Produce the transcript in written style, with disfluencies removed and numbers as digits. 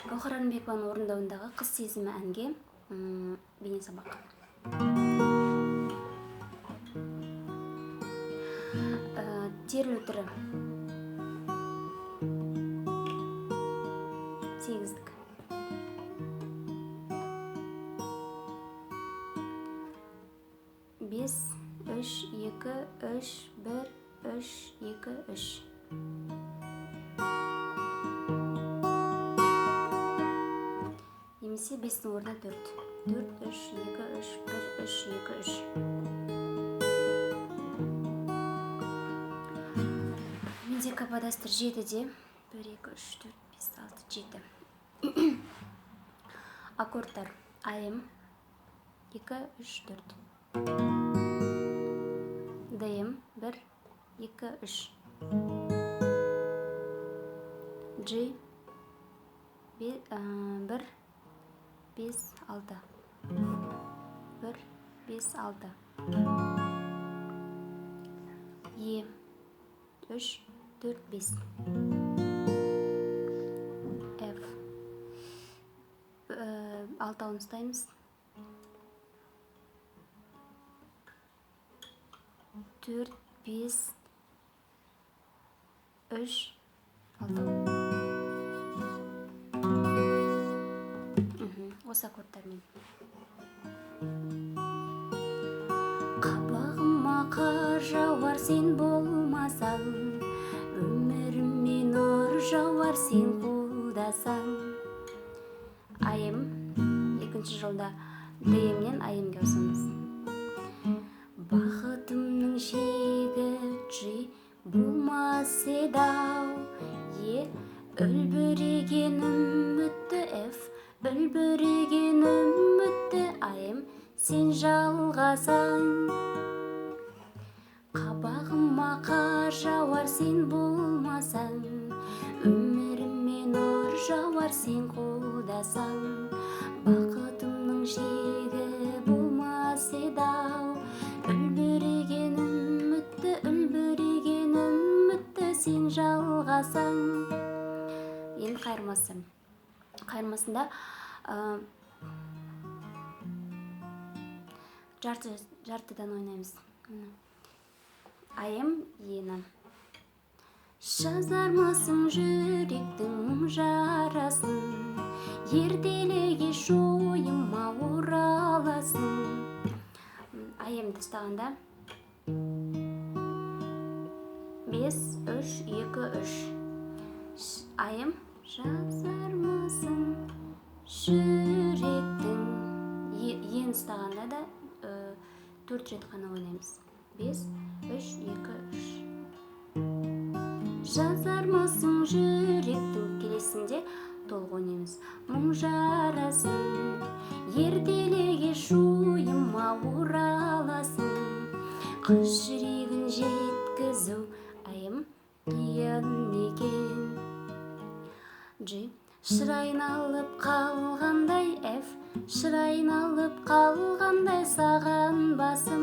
Гауһар Рымбекованың орындауындағы «Қыз сезімі» әнге бейне сабақ. Терілу түрі сегіздік. 5, 3, 2, 3, 1, 3, 2, 3. Немесе 5-тің орнына 4. 4, 3, 2, 3, 1, 3, 2, 3. Менде каподастр 7-де. 1, 2, 3, 4, 5, 6, 7. Аккордтар АМ 2, 3, 4. ДМ 1, 2, 3. G 1, 5, 6. 1, 5, 6. Е 3, 4, 5. F алтауын ұстаймыз. 4, 5, 3, 6. Осы аккордтармен. Қабағыма қар жауар сен болмасаң, өміріме нұр жауар сен қолдасаң. АМ екінші жолда ДМ-нен АМ-ге ауысамыз. Бақытымның шегі G болмас еді-ау. Е үлбіреген үмітті F үлбіреген үмітті АМ сен жалғасаң. Қабағыма қар жауар сен болмасаң, өміріме нұр жауар сен қолдасаң. Бақытымның шегі болмас еді-ау. Үлбіреген үмітті, үлбіреген үмітті сен жалғасаң. Енді қайырмасы. Қайырмасында жартыдан ойнаймыз. Міне. АМ ені. Жазармысың жүректің мұң жарасын, ертелі кеш ойыма ораласың. АМ-ді ұстағанда 5, 3, 2, 3. АМ жазармысың жүректің ен ұстағанда да 4 рет қана ойнаймыз. 5, 3, 2, 3. Жазармысың жүректің келесінде толық ойнаймыз. Мұң жарасын, ертелі кеш ойыма ораласың. Қыз жүрегін жеткізу АМ қиын екен. G шырайын алып қалғандай F шырайын алып қалғандай саған басым.